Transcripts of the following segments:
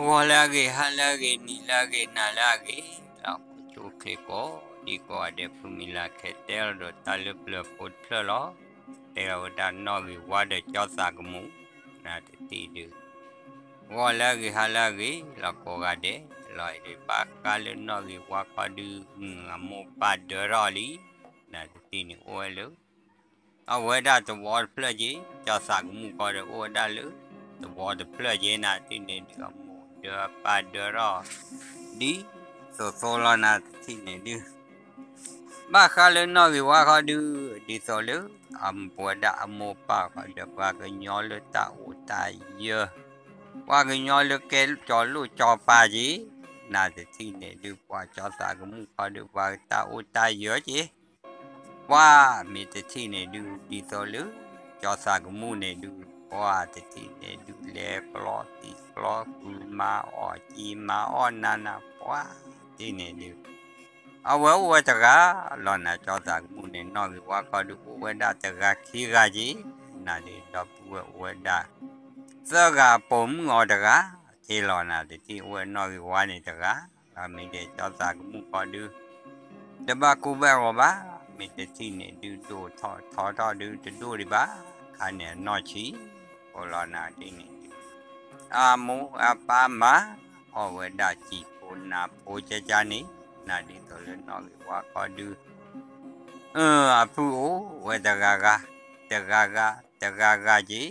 ဂီၤလၢအဂ့ၤ, ဟါလၢအဂ့ၤ, နံၤလၢအဂ့ၤ, နၤလၢအဂ့ၤ, လၢအခိၣ်ဆိၣ်ချ့ကိးဒံကိးဂၤဒဲး ဖုမံၤလၤခဲတဲလီၤဒီးတၢ်လၢပျၢၤဖိတဖျၢၣ်လီၤ. တဲလီၤဝဲဒၣ်နီၣ်ဂံၢ်ဝါဒီးကၠီသးကမူၣ်, နတထံၣ်ဒုး ဂီၤလၢအဂ့ၤ ဟါလၢအဂ့ၤ လီၤကိးဂၤဒဲး, လီၤအံၤဒုး ဘၣ်ဃးလၢနီၣ်ဂံၢ်ဝါခီဒုး အမိၢ်ပၢ်ဒၢထီၣ်လံ, နတထံၣ်န့ၣ်အိၣ်ဝဲလၢ အဝဲဒၣ်သဝီတဖျၢၣ်က့, ကၠီသးကမူၣ်ခီဒီးအိၣ်ဝဲဒၣ်လၢ သဝီတဖျၢၣ်က့, နတထံၣ်န့ၣ်ဒုး အမိၢ်ဒၢပၢ်ဒၢထီၣ် ဒ်သိးသိးလီၤ နတထံၣ်န့ၣ်ဒုး ဘၣ်ဃးလၢနီၣ်ဂံၢ်ဝါခီဒုး ဒ်သိးလၢ အပဝဲဒၣ်အမိၢ်ပၢ်ခီဒီး ပှၤကညီလၢတၢ်အိၣ်တၢ်ယၢၤ, ပှၤကညီလၢကဲကၠီၤလိၣ်ကၠီၤပၤက့, နတထံၣ်န့ၣ်ဒုး ပှၤကၠီသးကမူၣ်ခီဒုး ပှၤတၢ်အိၣ်တၢ်ယၢၤက့, ပှၤမ့ၢ်တထံၣ်န့ၣ်ဒုး ဒ်သိးလၢ ကၠီသးကမူၣ်န့ၣ်ဒုး ပှၤတထံၣ်န့ၣ်ဒုး လဲၤကျီသံကျီဃုာ် မၤအီၣ်စံာ်မၤအီၣ်နၤနၤ ပှၤတထံၣ်န့ၣ်ဒုး အဝဲအိၣ်ဝဲတဂၤလီၤ နကၠီသးကမူၣ်န့ၣ် နီၣ်ဂံၢ်ဝါခီဒုး အိၣ်ဝဲဒၣ်တဂၤခံဂၤက့, နဒီပုၢ်ဝဲၢ်အိၣ်ဝဲဒၣ် သၢဂၤပိာ်မုၣ်အီၤတဂၤက့လီၤ နတထံၣ် အိၣ်ဝဲနီၣ်ဂံၢ်ဝါန့ၣ်တဂၤ, ဒီးမ့ၢ်ဒဲးကၠီသးကမူၣ်ခီဒုး တဘၣ်ကိၢ်ဘၣ်ဂီၤဘၣ်, မ့ၢ်တထံၣ်န့ၣ်ဒုး ဒိၣ်ထီၣ်ထီထီၣ်ဒုး တဒိၣ်ဒံးဘၣ်, ခါန့ၣ်အနီၢ်ဆံး, အိၣ်လီၤ နတထံၣ်န့ၣ်ဒုး အမိၢ်အပၢ်မၤအီၣ်ဝဲဒၣ်စံာ်ဖိနၤဖိကကန့ၣ်, နဒ်သိးလၢနီၣ်ဂံၢ်ဝါခီဒုး အဖုအိၣ်ဝဲတဂၤဂၤ, တဂၤဂၤ, တဂၤဂၤက့,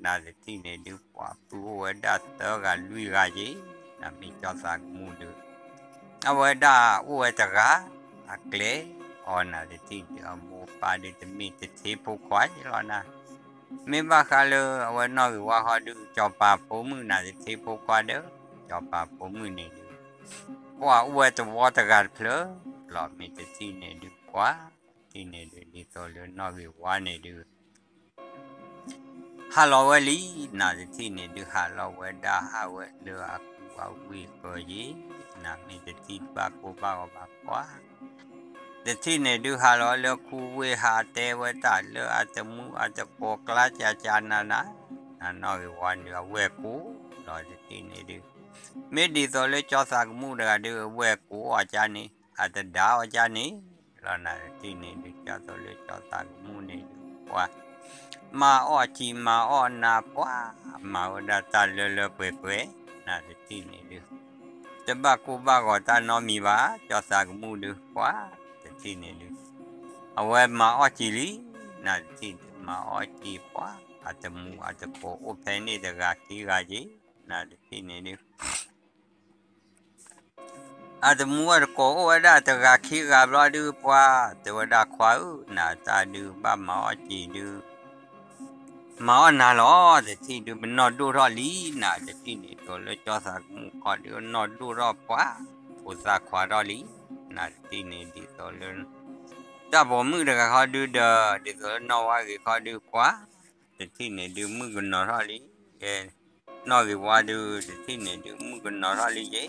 နတထံၣ်န့ၣ်ဒုး ပှၤဖုအိၣ်ဝဲဒၣ်သၢဂၤလွံၢ်ဂၤက့, နမ့ၢ်ကၠီသးကမူၣ်ဒုး အဝဲဒၣ်အိၣ်ဝဲတဂၤ, အကျဲအီၤ နတထံၣ်န့ၣ်ဒုး အမိၢ်ပၢ်ဒုး တမ့ၢ်တထ့ဖိခွါက့လီၤနၤ, မ့ၢ်ဘၣ်ဃးလၢအဝဲနီၣ်ဂံၢ်ဝါခီဒုး ကၠီၤပၤဖိမုၣ် နတထ့ဖိခွါဒီး ကၠီၤပၤဖိမုၣ်န့ၣ်ဒုး ပှၤအိၣ်ဝဲသဝီတဂၤတဖျၢၣ်လီၤ မ့ၢ်တထံၣ်န့ၣ်ဒုး ပှၤတထံၣ်န့ၣ်ဒုး ဒ်သိးလၢနီၣ်ဂံၢ်ဝါန့ၣ်ဒုး ဟးလီၤဝဲလံ, နတထံၣ်န့ၣ်ဒုး ဟးလီၤဝဲဒၣ် ဟးဝဲလၢအကူအဝ့ၢ်ဃၢၤယ့ၤ, နမ့ၢ်တထံၣ်တဘၣ်ကိၢ်ဘၣ်ဂီၤဘၣ်ပှၤ, တထံၣ်န့ၣ်ဒုး ဟးလီၤလၢခူဝ့ၢ် ဟးတဲဝဲတၢ်လၢအတမူအတကိးကျါ ကကနၤနၤ, နနီၣ်ဂံၢ်ဝါန့ၣ်ဒုး အဝဲၢ်ကိးလီၤတထံၣ်န့ၣ်ဒုး မ့ၢ်ဒ်သိးလၢကၠီသးကမူၣ်တဂၤဒုး အဝဲၢ်ကိးအီၤကန့ၣ် အတဒါအီၤကန့ၣ်လီၤ နတထံၣ်န့ၣ်ဒုး ကၠီသိးလၢကၠီသးကမူၣ်န့ၣ်ဒုး ပှၤ မၤအီၣ်စံာ်မၤအီၣ်နၤ ပှၤ မၤဝဲဒၣ်တၢ်လၢလၢပှဲၤပှဲၤ နတထံၣ်န့ၣ်ဒုး တဘၣ်ကိၢ်ဘၣ်ဂီၤတၢ်နီတမံၤဘၣ်, ကၠီသးကမူၣ်ဒုး ပှၤ တထံၣ်န့ၣ်ဒုး အဝဲမၤအီၣ်စံာ်လံ, နတထံၣ်ဒုး မၤအီၣ်စံာ်ပှၤ အတမူအတကိးအိၣ်ဖဲန့ၣ်တဂၤခံဂၤက့, နတထံၣ်န့ၣ်ဒုး အတမူအတကိးအိၣ်ဝဲဒၣ်တဂၤခံဂၤဘျီဒုး ပှၤ တဲဝဲဒၣ်ခွါဧၢ, နတၢ်ဒုးဘၣ်မၤအီၣ်စံာ်ဒုး မၤအီၣ်နၤလီၤ, တထံၣ်ဒုး ပနီၢ်ဒိၣ်ထီၣ်လံ, နတထံၣ်န့ၣ်ဒုး လၢကၠီသးကမူၣ်ခီဒုး နီၢ်ဒိၣ်ထီၣ်ပှၤ ဖိသၣ်ခွါထီၣ်လံ, နတထံၣ်န့ၣ်ဒ်သိးလၢ တၢ်ပိာ်မုၣ်တဂၤခီဒုးဒီး ဒ်သိးလၢနီၢ်ဝါဂ့ၤခီဒုး ပှၤ တထံၣ်န့ၣ်ဒုး မုၣ်ကနီၤထီၣ်လံ, နီၢ်ဂ့ၤဝါဒုး တထံၣ်န့ၣ်ဒုး မုၣ်ကနီၤထီၣ်လံယ့,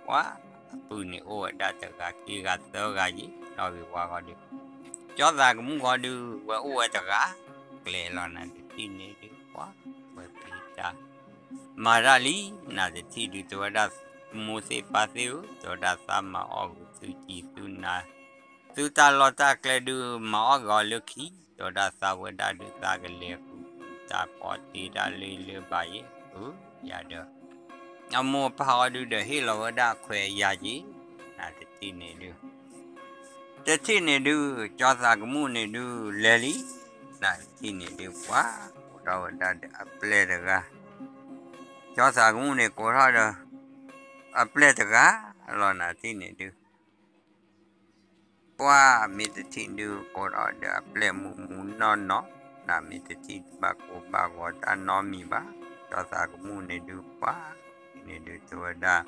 ပှၤ အပုၢ်န့ၣ်အိၣ်ဝဲဒၣ်တဂၤခံဂၤသၢဂၤယ့, နီၢ်ဂ့ၤဝါခီဒုး ကၠီသးကမူၣ်ခီဒုး ဝဲအိၣ်ဝဲတဂၤ ကျဲလီၤ နတထံၣ်န့ၣ်ဒုး ပှၤ ဝဲဖံးတၢ် မၤတၢ်လံ, နတထံၣ်ဒုး တဲဝဲဒၣ် မိၢ်သ့ၣ်ပၢ်သ့ၣ်ဧၢ, တဲဝဲဒၣ်သးမၤအီၣ်ဂုာ်သုစံာ်သုနၤ သုတၢ်လီၢ်တၢ်ကျဲဒုး မၤအီၣ်ဂ့ၤအီၤလၢခံ, တဲဝဲဒၣ်သးဝဲဒၣ်ဒုး သးကလဲၤဃုတၢ်ပီတ့တၢ်လၢလၢဘၣ်ယ့, အၢ ယၤဒီး အမိၢ်ပၢ်အီၤဒုးဒီး ဟ့ၣ်လီၤဝဲဒၣ်ခွဲးအယာ်က့, နတထံၣ်န့ၣ်ဒုး တထံၣ်န့ၣ်ဒုး ကၠီသးကမူၣ်န့ၣ်ဒုး လဲၤလံ, နတထံၣ်န့ၣ်ဒုး ပှၤ ကိးထီၣ်ဝဲဒၣ်ဒီးအပျဲၢ်တဂၤ, ကၠီသးကမူၣ်န့ၣ် ကိးထီၣ်ဒီး အပျဲၢ်တဂၤလီၤ နတထံၣ်န့ၣ်ဒုး ပှၤမ့ၢ်တထံၣ်ဒုး ကိးထီၣ်ဒီးအပျဲၢ်မုၢ်မုၢ်နီၢ်နီၢ်, နမ့ၢ်တထံၣ်ဘၣ်ကိၢ်ဘၣ်ဂီၤတၢ်နီတမံၤဘၣ်, ကၠီသးကမူၣ်န့ၣ်ဒုး ပှၤ န့ၣ်ဒုး တဲဝဲဒၣ်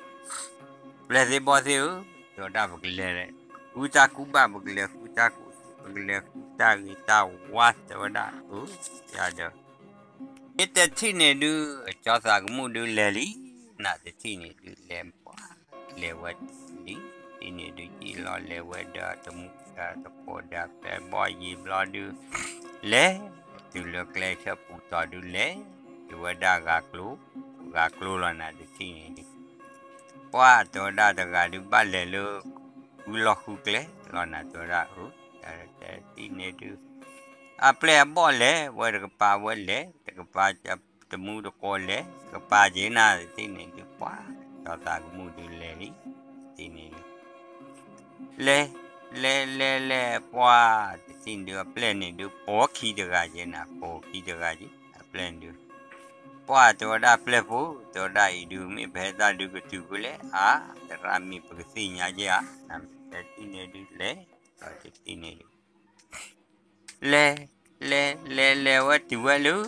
ပျဲၢ်သ့ၣ်ဘီၣ်သ့ၣ်ဧၢ, တဲဝဲဒၣ် ပကလဲၤ ဃုတၢ်ကူၣ်ဘၣ်, ပကလဲၤဃုတၢ်ကူၣ်သ့, ပကလဲၤဃုတၢ်ဂ့ၤတၢ်ဝါ, တဲဝဲဒၣ် အၢ ယၤဒီး မ့ၢ်တထံၣ်န့ၣ်ဒုး ကၠီသးကမူၣ်ဒုးလဲၤလံ, နတထံၣ်န့ၣ်ဒုးလဲၤပှၤ လဲၤဝဲလံ, တထံၣ်န့ၣ်ဒုး စံၣ်လီၤလဲၤဝဲဒီးတမူတကိးဒီး ဖဲဘီၣ်ယံၤဘျီဒုး လဲၤ တုၤလၢကျဲဆၢပူၤတီၤဒုးလဲၤ တုၤဝဲဒၣ်ဂၤကျိၤ, ဂၤကျိၤလီၤ နတထံၣ်န့ၣ်ဒုး ပှၢ်တဲဝဲဒၣ်တဂၤဒုးဘၣ်လဲၤလၢ ဃုလီၢ်ဃုကျဲလီၤနၤ တဲဝဲဒၣ်အၢ, တထံၣ်န့ၣ်ဒုး အပျဲၢ်အဘီၣ်လဲၤ ဝဲတကပၤဝဲလဲၤ တကပၤတမူတကိးလဲၤ ကပၤက့ၤနၤ တထံၣ်န့ၣ်ဒုး ပှၢ် ကၠီသးကမူၣ်ဒုးလဲၤလံ တထံၣ်န့ၣ်ဒုး လဲၤ လဲၤ လဲၤ လဲၤ ပှၢ် တထံၣ်န့ၣ်ဒုး အပျဲၢ်န့ၣ်ဒုး ပိာ်ခံတဂၤက့ၤနၤ ပိာ်ခံတဂၤက့ၤ အပျဲၢ်န့ၣ်ဒုး ပှၢ်တဲဝဲဒၣ်ပျဲၢ်ဖိ တဲဝဲဒၣ်အံၤဒုး မ့ၢ်ပဟဲတၢ်ဒုးကတုၤဖဲလဲၣ် အါ သရၣ်မံၤပကသ့ၣ်ညါက့ၤဧါ နမ့ၢ်တထံၣ်န့ၣ်ဒုးလဲၤ ဒီးတထံၣ်န့ၣ်ဒုး လဲၤ လဲၤ လဲၤ လဲၤဝဲတုၤဝဲလၢ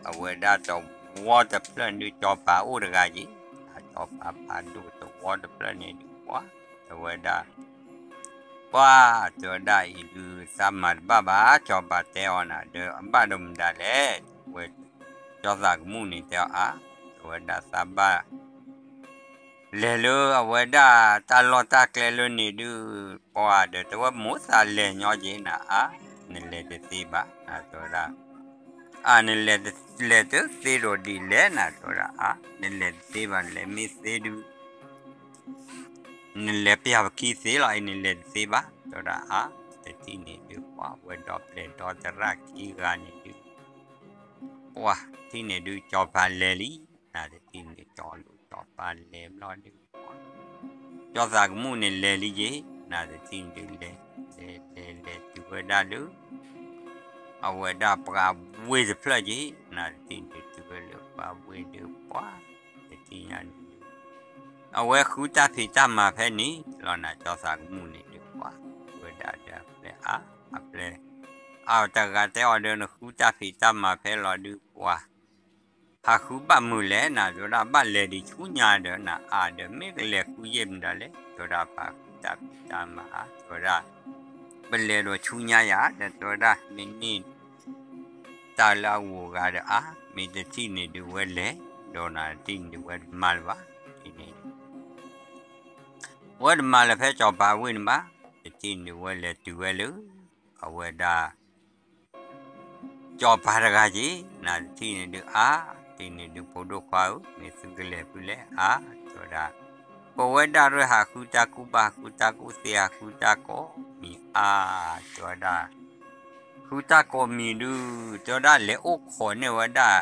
အဝဲဒၣ်တဝီတဖျၢၣ်န့ၣ်ဒုး ကၠီၤပၤအိၣ်တဂၤက့ၤ အကၠီၤပၤဖးဒိၣ်တဝီတဖျၢၣ်န့ၣ်ဒုး ပှၢ် တဲဝဲဒၣ် ပှၢ် တဲဝဲဒၣ်အံၤဒုး သးမၤတဘၣ်ဘၣ် ကၠီၤပၤတဲအီၤနၤ ဒီးအဘၣ်ဒီးမတၤလဲၣ် ဝဲ ကၠီသးကမူၣ်န့ၣ်တဲအီၤအါ တဲဝဲဒၣ်သးဘၣ် လဲၤလၢအဝဲဒၣ်တၢ်လီၢ်တၢ်ကျဲလၢန့ၣ်ဒုး ပှၢ်ဒီးတဲဝဲမိၢ်သးလဲၤညီက့ၤနၤအါ နလဲၤတသ့ဘၣ် နတဲဝဲဒၣ် အါ နလဲၤ လဲၤတသ့ဒီးဒ်လဲၣ်နၤ တဲဝဲဒၣ်အါ နလဲၤတသ့ဘၣ် နလဲၤမ့ၢ်သ့ဒုး နလဲၤပျၢ်ပခံသ့လီၤအံၤ နလဲၤတသ့ဘၣ် တဲဝဲဒၣ်အါ တထံၣ်န့ၣ်ဒုး ပှၢ်ဝဲဒီပျဲၢ်ဒီသရၣ်ခံဂၤန့ၣ်ဒုး ပှၢ်ထံၣ်န့ၣ်ဒုး ကၠီၤပၤလဲၤလံ နတထံၣ်န့ၣ် ကၠီၤလိာ်ကၠီၤပၤလဲၤဘျီဒုး ကၠီသးကမူၣ်န့ၣ်လဲၤလံက့ၤ နတထံၣ်န့ၣ်ဒုး လဲၤ လဲၤ လဲၤတုၤဝဲဒၣ်လၢ အဝဲဒၣ်ပှၢ်ဝ့ၢ်တဖျၢၣ်က့ၤ နတထံၣ်န့ၣ်ဒုး တုၤဝဲလၢပှၢ်ဝ့ၢ်ဒုး ပှၢ် တထံၣ်ညါန့ၣ်ဒုး အဝဲဃုတၢ်ဖံးတၢ်မၤဖဲန့ၣ်လီၤနၤ ကၠီသးကမူၣ်န့ၣ်ဒုး ပှၢ် ဝဲဒၣ်ဒီးအပျဲၢ်အါ အပျဲၢ် အါတဂၤတဲအီၤဒီး နဃုတၢ်ဖံးတၢ်မၤဖဲလီၤဒုး ပှၢ် ဟးဃုဘၣ်မုာ်လဲၣ်နၤ တဲဝဲဒၣ် ဘၣ်လဲၤဒံးဆူညါဒီးနၤ အါဒီး မ့ၢ်ကလဲၤဃုယဲၢ်မတၤလဲၣ် တဲဝဲဒၣ် ပှၢ်ဃုတၢ်ဖံးတၢ်မၤအါ တဲဝဲဒၣ် ပလဲၤဒီးဆူညါယၤ ဒီးတဲဝဲဒၣ် မ့ၢ်န့ၢ် တၢ်လၢအဂီၢ်ဂၤဒီးအါ မ့ၢ်တထံၣ်န့ၣ်ဒုးဝဲလဲၤ ဒီးနၤတထံၣ်န့ၣ်ဒုးဝဲတမၤလၢၤဘၣ် တထံၣ်န့ၣ်ဒုး ဝဲတမၤလၢၤဖဲကၠီၤပၤဝ့ၢ်န့ၣ်ဘၣ် တထံၣ်န့ၣ်ဝဲလဲၤတုၤဝဲလၢ အဝဲဒၣ် ကၠီၤပၤတဂၤက့ၤ နတထံၣ်န့ၣ်ဒုးအါ တထံၣ်န့ၣ်ဒုး ဖိဒိၣ်ခွါဧၢ မ့ၢ်သုကလဲၤဖဲလဲၣ်အါ တဲဝဲဒၣ် ပဝဲဒၣ်ရၢၢ်ဟးဃုတၢ်ကူၣ်ဘၣ် ဟးဃုတၢ်ကူၣ်သ့ ဟးဃုတၢ်ကိးမံၤအါ တဲဝဲဒၣ် ဃုတၢ်ကိးမံၤဒုး တဲဝဲဒၣ် လဲၤအိၣ်ခိးန့ၢ်ဝဲဒၣ်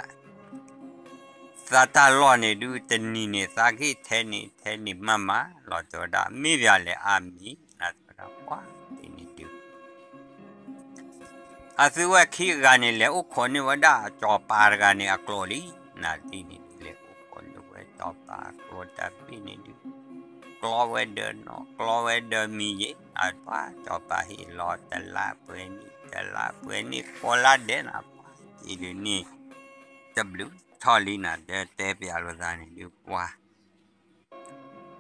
သးတၢ်လီၢ်န့ၣ်ဒုး တနံၤန့ၣ် သးက့ၤထဲန့ၣ် ထဲန့ၣ်မးမးလီၤ တဲဝဲဒၣ် မ့ၢ်ပှၤလဲၤအါမံၤ နတဲဝဲဒၣ် ပှၢ်တထံၣ်န့ၣ်ဒုး အသုဝဲခံဂၤန့ၣ် လဲၤအိၣ်ခိးန့ၢ်ဝဲဒၣ် ကၠီၤပၤတဂၤန့ၣ် အကျိာ်လံ နတထံၣ်န့ၣ်ဒုး လဲၤအိၣ်ခိးန့ၢ်ဝဲကၠီၤပၤကျိာ်တဘ့ၣ်န့ၣ်ဒုး ကျီဝဲဒီးနီၢ် ကျီဝဲဒီးမံၤယ့ၣ် အပှၢ် ကၠီၤပၤဟ့ၣ်လီၤတလါပှဲၤနံၣ် တလါပှဲၤနံၣ် ကိးလါဒဲးနၤ ပှၢ် တထံၣ်ဒုးန့ၣ် တဘျုးထီၣ်လံနၤ တဲတဲပျးလိာ်သးန့ၣ်ဒုး ပှၢ်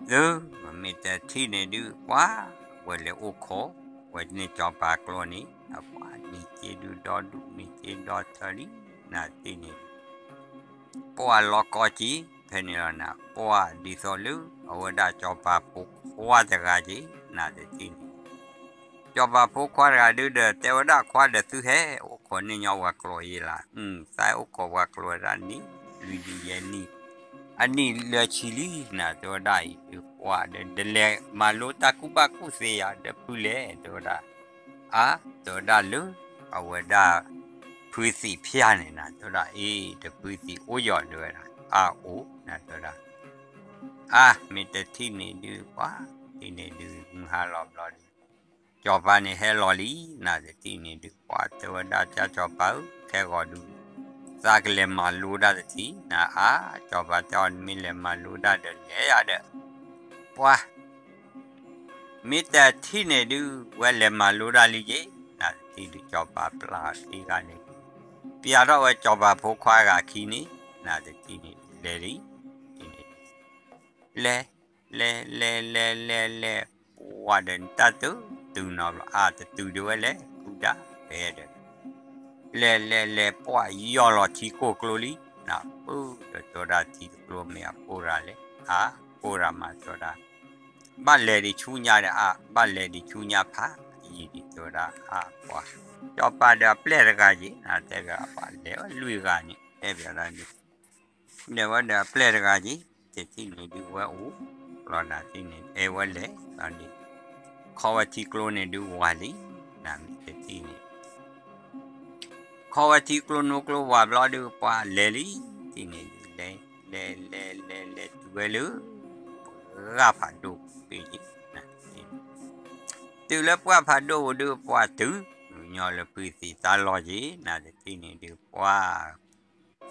သု မ့ၢ်တထံၣ်န့ၣ်ဒုး ပှၢ် ဝဲလဲၤအိၣ်ခိး ဝဲန့ၢ်ကၠီၤပၤကျိာ်န့ၣ် အပှၢ် နံၤက့ဒုးဒီဒူၣ် နံၤက့ဒီထၢလံ နတထံၣ်န့ၣ် ပှၢ်လီၤကီက့ၤ ဖဲန့ၣ်လီၤနၤ ပှၢ်ဒ်သိးလၢ အဝဲဒၣ်ကၠီၤပၤဖိခွါတဂၤက့ၤ နတထံၣ်န့ၣ် ကၠီၤပၤဖိခွါတဂၤဒုးဒီး တဲဝဲဒၣ်ခွါဒီး သုဟဲအိၣ်ခိးန့ၢ်ညီပှၤကျိာ်ယ့ၣ်လၢ သးအိၣ်ခိးပှၤကျိာ်ဝဲဒၣ်နံၣ်လွံၢ်နံၣ်ယဲၢ်နံၣ် အနံၣ်လၢဆံလံနၤ တဲဝဲဒၣ်အံၤဒုး ပှၢ်ဒီး ဒလဲၤမၤလိတၢ်ကူၣ်ဘၣ်ကူၣ်သ့ယၤဒီးဖုလဲၣ် တဲဝဲဒၣ် အါ တဲဝဲဒၣ်လၢ အဝဲဒၣ် ဖုသံးဖၠၣ်န့ၣ်နၤ တဲဝဲဒၣ် အ့ တဖုသံးအိၣ်ယီၤ တဲဝဲဒၣ် အါအိၣ်နၤ တဲဝဲဒၣ် အါ မ့ၢ်တထံၣ်န့ၣ်ဒုး ပှၢ် ထံၣ်န့ၣ်ဒုး မုၢ်ဟါလီၤဘျီဒုး ကၠီၤပၤန့ၣ်ဟဲလီၤလံ နတထံၣ်န့ၣ်ဒုး ပှၢ်တဲဝဲဒၣ် ကၠီၤပၤဧၢ ခဲဂီၤဒုး သးကလဲၤမၤလိတၢ်တထံၣ် နအါ ကၠီၤပၤတဲအီၤ နမ့ၢ်လဲၤမၤလိတၢ်ဒီးလဲၤယၤဒီး ပှၢ် မ့ၢ်တထံၣ်န့ၣ်ဒုး ဝဲလဲၤမၤလိတၢ်လံက့ၤ နတထံၣ်ဒုး ကၠီၤပၤပျၢ်ခံဂၤန့ၣ် ပျၢ်ထီၣ်ဝဲကၠီၤပၤဖိခွါဂၤခံန့ၣ် နတထံၣ်န့ၣ်ဒုး လဲၤလံ လဲၤ လဲၤ လဲၤ လဲၤ လဲၤ လဲၤ ပှၢ်ဒီးနတၢ်တုၤ တုၤနီၤဘျီ အါ တတုၤဒုးဝဲလဲၤ ကူတၢ် ဖဲဒီး လဲၤ လဲၤ လဲၤ ပှၢ်ယီၢ်လီၤထံကိၢ်ကျိလံ နပုၢ်ဒီးတဲဝဲဒၣ် ထံတကျိမ့ၢ်အကိၢ်ရၤလဲၣ် အါ ကိၢ်ရၤမး တဲဝဲဒၣ် ဘၣ်လဲၤဒံးဆူညါဒီး အါ ဘၣ်လဲၤဒံးဆူညါဖးယံာ်ဒံး တဲဝဲဒၣ် အါ ပှၢ် ကၠီၤပၤဒီးအပျဲၢ်တဂၤက့ၤ နတဲဂၤပှၢ် လဲၤဝဲလွံၢ်ဂၤန့ၣ် တဲဘၣ်ဒၣ်န့ၣ် လဲၤဝဲဒီးအပျဲၢ်တဂၤက့ၤ တထံၣ်န့ၣ်ဒုးဝဲအိၣ် ဘျီနၤတထံၣ်န့ၣ် အဲၣ်ဝဲလဲၤလီၤန့ၣ် ခီဝဲထံကျိန့ၣ်ဒုးဝၤလံ, နမ့ၢ်တထံၣ်န့ၣ် ခီဝဲထံကျိနိကျိဝၤဘျီဒုး ပှၤလဲၤလံ, တထံၣ်န့ၣ်ဒုး လဲၤ လဲၤ လဲၤ လဲၤ လဲၤတုၤဝဲလၢ ပှၢ်ဖးဒိၣ်ပူၤဘ့ၣ်န့ၣ် တုၤလၢပှၢ်ဖးဒိၣ်ပူၤဒုး ပှၢ်တုၤညီလၢဖုသံးတၢ်လီၢ်က့ၤ နတထံၣ်န့ၣ်ဒုး ပှၢ်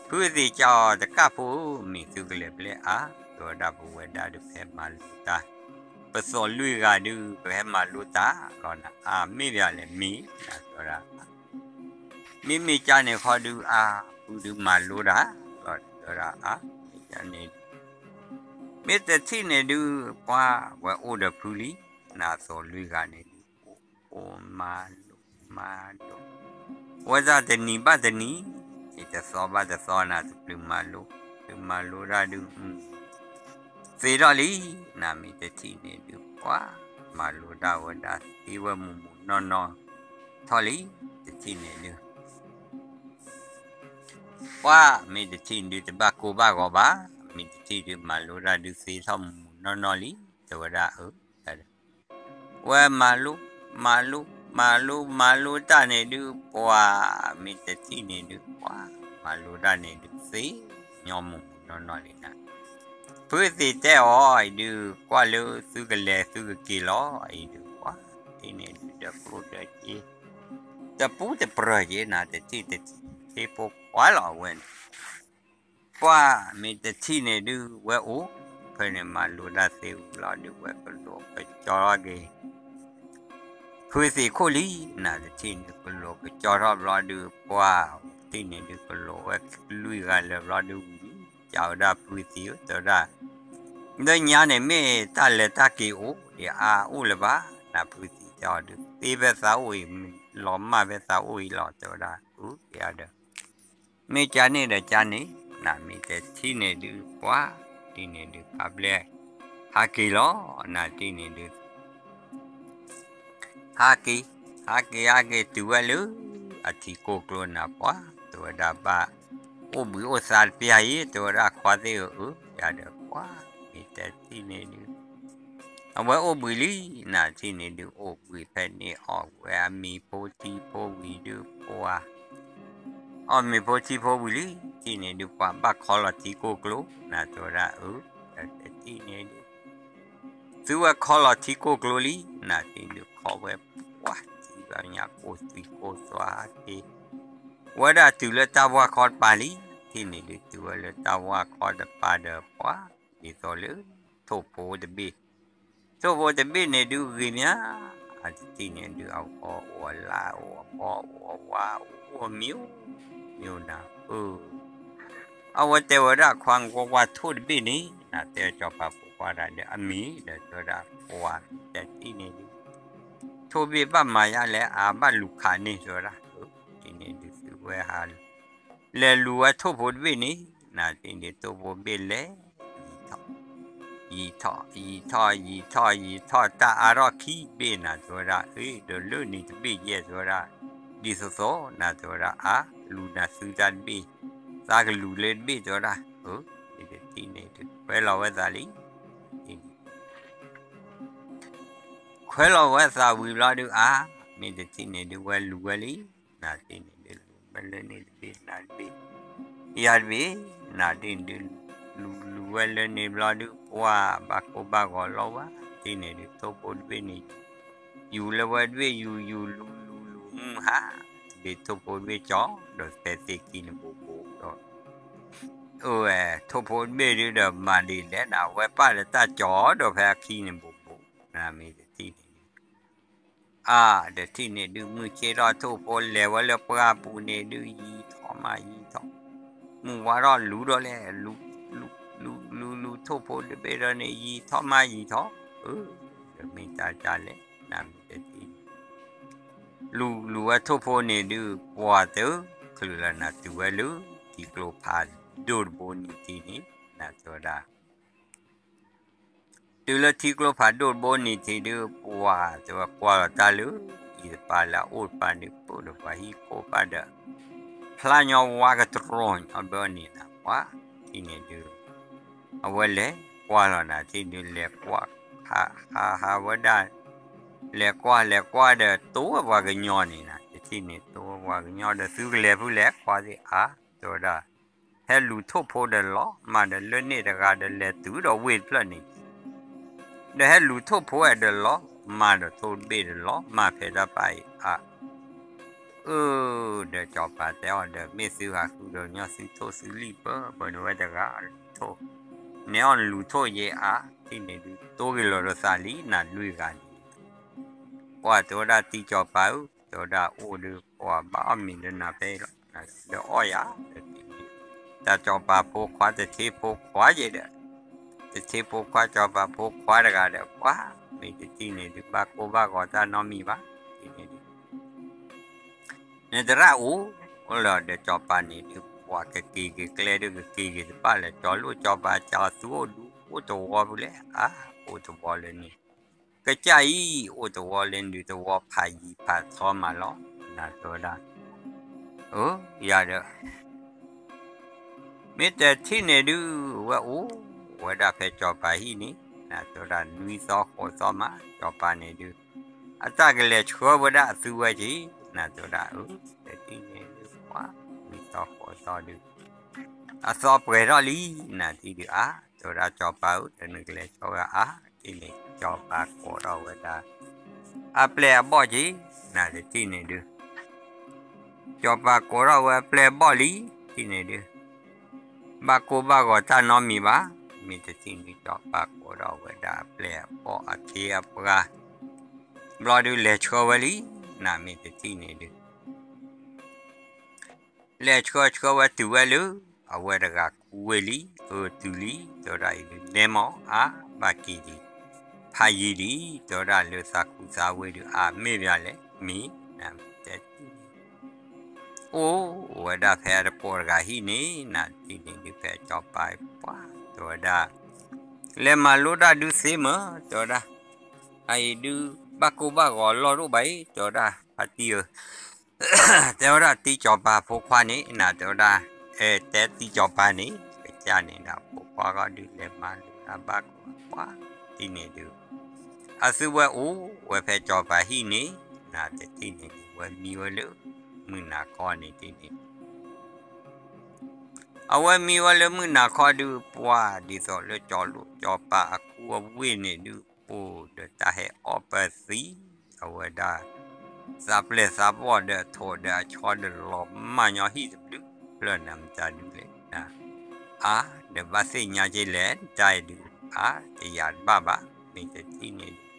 ဖုသံးကၠီတကၢ်ဖိဧၢ, မ့ၢ်သုကလဲၤဘျဲၣ်အါ, တဲဝဲဒၣ်ပဝဲဒၣ်ဒုးပဟဲမၤလိတၢ်, ပသိးလွံၢ်ဂၤဒုး ပဟဲမၤလိတၢ်လီၤနၤ, အါမ့ၢ်ပှၤလဲၣ်မ့ၢ် နတဲဝဲဒၣ် မ့မ့ၢ်ကန့ၣ်ခီဒုးအါ, ဖုဒုးမၤလိတၢ်လီၤ တဲဝဲဒၣ်အါ, မ့ၢ်ကန့ၣ် မ့ၢ်တထံၣ်န့ၣ်ဒုး ပှၢ်ဝဲအိၣ်ဒီးဖုလံ, နသိးလွံၢ်ဂၤန့ၣ်ဒုး အိၣ်မၤလိ မၤလိ ဝဲဒၣ်တနံၤဘၣ်တနံၤ, တသီဘၣ်တသီနၤ တပျုၤမၤလိ, တပျုၤမၤလိဒၣ်ဒုး သ့ထီၣ်လံ, နမ့ၢ်တထံၣ်န့ၣ်ဒုး ပှၢ်မၤလိဒၣ်ဝဲဒၣ်သ့ဝဲမုၢ်မုၢ်နီၢ်နီၢ်ထီၣ်လံ, တထံၣ်န့ၣ်ဒုး ပှၢ်မ့ၢ်တထံၣ်န့ၣ်ဒုး တဘၣ်ကိၢ်ဘၣ်ဂီၤဘၣ်, မ့ၢ်တထံၣ်ဒုး မၤလိဒၣ်ဒုးသ့ထီၣ်မုၢ်မုၢ်နီၢ်နီၢ်လံ, တဲဝဲဒၣ်အၢ ဝဲမၤလိ မၤလိ မၤလိ မၤလိတၢ်န့ၣ်ဒုး ပှၢ်မ့ၢ်တထံၣ်န့ၣ်ဒုး ပှၢ်မၤလိတၢ်န့ၣ်ဒုး သ့ညီမုၢ်မုၢ်နီၢ်နီၢ်လံနၤ, ဖုသံးတဲအီၤအံၤဒုး ကွၢ်လၢသုကလဲၤသုကက့ၤလီၤအံၤဒုး ပှၢ်တထံၣ်န့ၣ်ဒုး ဒီးကျိၣ်ဒီးစ့ တပူၤတပြၢၤက့ၤနၤ တထံၣ်တထံၣ် သ့ဖိခွါလီၤအဝဲန့ၣ် ပှၢ်မ့ၢ်တထံၣ်န့ၣ်ဒုး ဝဲအိၣ်ဖဲန့ၣ် မၤလိတၢ်သ့ဝံၤလီၤဒုး ဝဲကလိၤကကၠီထီၣ်က့ၤ ဖုသံးခိၣ်လံ, နတထံၣ်န့ၣ် ကလိၤကကၠီထီၣ်ဘျီဒုး ပှၢ်တထံၣ်န့ၣ်ဒုး ကလိၤဝဲလွံၢ်ဂၤလၢာ်ဘျီဒုးဝံၤလံ, ကးဝဲဒၣ်ဖုသံးဧၢ တဲဝဲဒၣ် လၢညါန့ၣ်မ့ၢ်တၢ်လဲၤတၢ်က့ၤအိၣ်ဒံးအါအိၣ်လၢၤဘၣ်, နဖုသံးတဲအီၤဒုး သ့ဖဲသးအိၣ်အံၤ လီၤမၢ်ဖဲသးအိၣ်အံၤလီၤ တဲဝဲဒၣ် အၢ ယဒီး မ့ၢ်ကန့ၣ်ဒီးကန့ၣ်, နမ့ၢ်တထံၣ်န့ၣ်ဒုး ပှၢ်တထံၣ်န့ၣ်ဒုး ခါဘျဲၣ် ဟးက့ၤလီၤ, နတထံၣ်န့ၣ်ဒုး ဟးက့ၤ, ဟးက့ၤ ဟးက့ၤတုၤဝဲလၢ အထံကိၢ်ကျိနၤ ပှၢ်တဲဝဲဒၣ်ဘၣ် အိၣ်ဘှံးအိၣ်သါတပျၢ်အံၤ တဲဝဲဒၣ်ခွါသ့ၣ်ဧၢ, ယဒီးပှၢ် မ့ၢ်တထံၣ်န့ၣ်ဒုး အဝဲအိၣ်ဘှံးလံ, နတထံၣ်န့ၣ်ဒုး အိၣ်ဘှံးဖဲန့ၣ် အီၣ်ဝဲအမ့ၤဖိထံဖိဝံၤဒုး ပှၢ် အီၣ်မ့ၤဖိထံဖိဝံၤလံ, တထံၣ်န့ၣ်ဒုး ပှၢ်ဘၣ်ခီလီၤထံကိၢ်ကျိ, နတဲဝဲဒၣ်အၢ, တထံၣ်န့ၣ်ဒုး သုဝဲခီလီၤထံကိၢ်ကျိလံ, နတထံၣ်ဒုး ခီဝဲ ပှၢ်ထံဘၣ်ညါကိၢ်သွံကိၢ်သွါဟးက့ၤ ဝဲဒၣ်တုၤလၢတၢ်ဝၢ်ခီတပၤလံ, တထံၣ်န့ၣ်ဒုး တုၤဝဲလၢတၢ်ဝၢ်ခီတပၤဒီးပှၢ် ဒ်သိးလၢ ထိၣ်ဖိတဘ့ၣ်, ထိၣ်ဖိတဘ့ၣ်န့ၣ်ဒုးဂ့ၤမး, အတထံၣ်န့ၣ်ဒုး အဝဲအိၣ်အလၣ် အိၣ်အဘီ အိၣ်အဝါ အိၣ်အမံၤ မံၤနၤဧၢ အဝဲတဲဝဲဒၣ်ခွါ ကွၢ်ကွၢ်ထိၣ်တဘ့ၣ်န့ၣ် နတဲစီၤပၤဖိခွါတၢ်ဒီးအမံၤဒီးတဲဝဲဒၣ် ပှၢ်တထံၣ်န့ၣ်ဒုး ထိၣ်ဘ့ၣ်ဘၣ်မၤယါလဲၣ် အါဘၣ်လူၤခးန့ၢ်တဲဝဲဒၣ်, တထံၣ်န့ၣ်ဒုး သုဝဲဟး လဲၤလူၤဝဲထိၣ်ဖိတဘ့ၣ်န့ၣ် နတထံၣ်န့ၣ် ထိၣ်ဖိတဘ့ၣ်လဲၤ ယံာ်ထီၣ် ယံာ်ထီၣ် ယံာ်ထီၣ် ယံာ်ထီၣ် တၢ်အါထီၣ်ခံဘ့ၣ်နၤတဲဝဲဒၣ်, အ့ ဒီးလၢန့ၣ်တဘ့ၣ်ယဲၢ်တဲဝဲဒၣ်, ဒ်သိးသိးနၤတဲဝဲဒၣ် အါ လူၤနၤသုတၢ်တဘ့ၣ်, သးကလူၤလၢတဘ့ၣ်တဲဝဲဒၣ်, အၢ မ့ၢ်တထံၣ်န့ၣ်ဒုး ခွဲးလီၤဝဲသးလံ, ခွဲးလီၤဝဲသးဝံၤဘျီဒုးအါ, မ့ၢ်တထံၣ်န့ၣ်ဒုး ဝဲလူၤဝဲလံ, နတထံၣ်န့ၣ်ဒုး လူၤဝဲလၢန့ၣ်တဘ့ၣ် နတဘ့ၣ် ယၤတဘ့ၣ်, နတထံၣ်န့ၣ်ဒုး လူၤလူၤဝဲလၢန့ၣ်ဘျီဒုး ပှၢ်ဘၣ်ကိၢ်ဘၣ်ဂီၤလီၤဝဲ, တထံၣ်န့ၣ်ဒုး ထိၣ်ဖိတဘ့ၣ်န့ၣ် ယူၤလၢဝဲတဘ့ၣ် ယူၤယူၤလူၤလူၤလူၤမုၢ်ဟါ, တဘ့ၣ်ထိၣ်ဖိတဘ့ၣ်ကၠီ ဒီးဖဲသ့ၣ်ခံန့ၣ်ဘိးဘိးဒီး အဝဲ ထိၣ်ဖိတဘ့ၣ်ဒုးဒီးမၤဒ်လဲၣ်နၤ ဝဲပၢ်ဒီးတၢ်ကၠီဒီးဖဲအခံန့ၣ်ဘိးဘိး, နမ့ၢ်တထံၣ်န့ၣ်ဒုး အါ တထံၣ်န့ၣ်ဒုး မုၢ်ဆ့ထီၣ်ထိၣ်ဖိလဲၤဝဲလၢပှၢ်ပူၤန့ၣ်ဒုး ယံာ်ထီၣ်မးယံာ်ထီၣ်, မုၢ်ဝါထီၣ်လူၤဒီးလဲၣ်, လူၤ လူၤ လူၤ လူၤ လူၤထိၣ်ဖိတဘ့ၣ်ဒီးန့ၣ် ယံာ်ထီၣ်မးယံာ်ထီၣ်, အၢ ဒီးမ့ၢ်တၢ်တၢ်လဲၣ် နမ့ၢ်တထံၣ် လူၤလူၤဝဲထိၣ်ဖိန့ၣ်ဒုး ပှၢ်တချုးလၢနၤတုၤဝဲလၢ ထံကျိဖးဒိၣ်တဘိနံၤထံးန့ၣ် နၤတဲဝဲဒၣ် တုၤလၢထံကျိဖးဒိၣ်တဘိနံၤထံးဒုး ပှၢ်တဲဝဲကွၢ်လီၤတၢ်လၢ အံၤတပၤလၢအအိၣ်တပၤဒုး ပၢၢ်ဒီးပှၤဟံၣ်ကိၢ်ဘၣ်ဒီး ဖျါညီဝါကတြီၢ်ညီဘၢန့ၣ်နၤ ပှၢ်ထံၣ်န့ၣ်ဒုး အဝဲလဲၤ လဲၤကွၢ်လီၤနၤ တထံၣ်န့ၣ် လဲၤကွၢ် ဟးဟးဟးဝဲဒၣ် လဲၤကွၢ်လဲၤကွၢ်ဒီး တိဝဲပှၤကညီန့ၣ်နၤ တထံၣ်န့ၣ် တိဝဲပှၤကညီဒီး သုကလဲၤဖုလဲၣ် ကွၢ်သ့ၣ်အါ တဲဝဲဒၣ် ဟဲလူၤထိၣ်ဖိဒီးလီၤမၢ်ဒီး လၢန့ၣ်တဂၤဒီး လဲၤတုၤဒီးဝ့ၢ်တဖျၢၣ်န့ၣ် ဒီးဟဲလူၤထိၣ်ဖိဝဲဒီးလီၤမၢ်ဒီး ထိၣ်တဘ့ၣ်ဒီးလီၤမၢ်ဖဲတၢ်ပာ်အံၤအါ အၢ ဒီးစီၤပၤတဲအီၤဒီး မ့ၢ်သုဟးဃုဒီးညီ သုထိၣ်သုလံၣ်ပၢၢ်ပၢၢ်န့ၣ်ဝဲတဂၤ လူၤထိၣ် နဲအီၣ်နလူၤထိၣ်ယဲအါ တထံၣ်န့ၣ်ဒုး တိၢ်ဂ့ၤလီၤဒီးသးလံ နၤလွံၢ်ဂၤန့ၣ် ကွၢ်တဲဝဲဒၣ်တံၤစီၤပၤဧၢ တဲဝဲဒၣ်အိၣ်ဒီး ပှၤဘၣ်အီၣ်မ့ၤလၢနၤဖဲအံၤလီၤ ဒီးအီၣ်ယၤ တထံၣ်န့ၣ် တၢ်စီၤပၤဖိခွါတထ့ဖိခွါယဲဒီး တထ့ဖိခွါစီၤပၤဖိခွါတဂၤဒီး ပှၤ မ့ၢ်တထံၣ်န့ၣ်ဒုး ဘၣ်ကိၢ်ဘၣ်ဂီၤတၢ်နီတမံၤဘၣ် တထံၣ်န့ၣ်ဒုး နသရၣ်အိၣ်လီၤဒီးစီၤပၤန့ၣ်ဒုး ပှၤကက့ၤက့ၤကျဲဒုး ကက့ၤက့ၤတဘၣ်လၢ စီၤလိၣ်စီၤပၤစးသူအိၣ်ဒူ အိၣ်တဝီဖုလဲၣ် အါ အိၣ်တဝီလၢန့ၣ် ကစၢ်အံၤ အိၣ်တဝီလၢန့ၣ်ဒုး တဝီဖးယံၤဖးထီမးလီၤ နၤတဲဝဲဒၣ် အၢ ယၤဒီး မ့ၢ်တထံၣ်န့ၣ်ဒုး ဝဲအိၣ်ဝဲဒၣ်ဖဲစီၤပၤဟံၣ်န့ၣ် နၤတဲဝဲဒၣ် နွံသီဃိးသီမး စီၤပၤန့ၣ်ဒုး အတၢ်ကလဲၤဆှၢဝဲဒၣ်အသုဝဲက့ၤ နၤတဲဝဲဒၣ် အၢ တထံၣ်န့ၣ်ဒုး ပှၤ နွံသီဃိးသီဒုး အသီပှဲၤထီၣ်လံ နၤတထံၣ်ဒုး အါ တဲဝဲဒၣ် စီၤပၤဧၢ တနုၤကလဲၤဆှၢဝဲအါ တထံၣ်န့ၣ် စီၤပၤကိးထီၣ်ဝဲဒၣ် အပျဲၢ်အဘီၣ်က့ၤ နၤတထံၣ်န့ၣ်ဒုး စီၤပၤကိးထီၣ်ဝဲအပျဲၢ်အဘီၣ်လံ တထံၣ်န့ၣ်ဒုး ဘၣ်ကိၢ်ဘၣ်ဂီၤတၢ်နီတမံၤဘၣ် မ့ၢ်တထံၣ်န့ၣ် စီၤပၤကိးထီၣ်ဝဲဒၣ်အပျဲၢ်အဘီၣ်အခ့အပှၤ ဘျီဒုးလဲၤဆှၢဝဲလံ နၤမ့ၢ်တထံၣ်န့ၣ်ဒုး လဲၤဆှၢဆှၢဝဲတုၤဝဲလၢ အဝဲတဂၤခူဝ့ၢ်လံ အၢတုၤလံ တဲဝဲဒၣ်အံၤဒုး နဲမီၢ် အါ ဘၣ်က့ၤဒံး ဖးယံၤဒံး တဲဝဲဒၣ်လၢသးခူသးဝ့ၢ်ဒုး အါ မ့ၢ်ဘၣ်လဲၣ် မ့ၢ် နၤတဲ အိၣ်ဝဲဒၣ်ဖဲအတကိးတဂၤဟံၣ်န့ၣ် နၤတထံၣ်န့ၣ်ဒုး ဖဲစီၤပၤပှၤ တဲဝဲဒၣ် လဲၤမၤလိတၢ်ဒုးသ့မၢ် တဲဝဲဒၣ် အအံၤဒုး ဘၣ်ကိၢ်ဘၣ်ဂီၤအလီၢ်တအိၣ်ဘၣ်အံၤ တဲဝဲဒၣ် ဖါတံၢ်ဧၢ တဲဝဲဒၣ်တံၤစီၤပၤဖိခွါန့ၣ် နၤတဲဝဲဒၣ် အဲ တဲတံၤစီၤပၤန့ၣ် ကစၢ်န့ၣ်ဒီး ဖိခွါဂီၢ်ဒုးလဲၤမၤလိတၢ်ဘၣ်ကိၢ်ဘၣ်ဂီၤ တထံၣ်န့ၣ်ဒုး အသုဝဲအိၣ်ဝဲဖဲစီၤပၤဟံၣ်န့ၣ် နၤတထံၣ်န့ၣ်ဒုး ဝဲမံဝဲလၢ မုၢ်နၤခီန့ၣ်တထံၣ်န့ၣ် အဝဲမံဝဲလၢမုၢ်နၤခီဒုး ပှၤဒ်သိးလၢစီၤလိၣ်စီၤပၤအခူအဝ့ၢ်န့ၣ်ဒုး အိၣ်ဒီးတၢ်ဟဲအီၣ်ပသံ အဝဲဒၣ် သးပျဲၢ်သးဘီၣ်ဒီးထိးဒီးအဆီဒီးလီၤမၢ်ညီဟံၣ်တဘျုးဖျၢၣ် နၤမတၤဒုးလဲၣ် အါ ဒီးဘၣ်သ့ၣ်ညါက့ၤလဲၣ် တၢ်အံၤဒုး အါ တယာ်တဘၣ်ဘၣ် မ့ၢ်တထံၣ်န့ၣ်ဒုး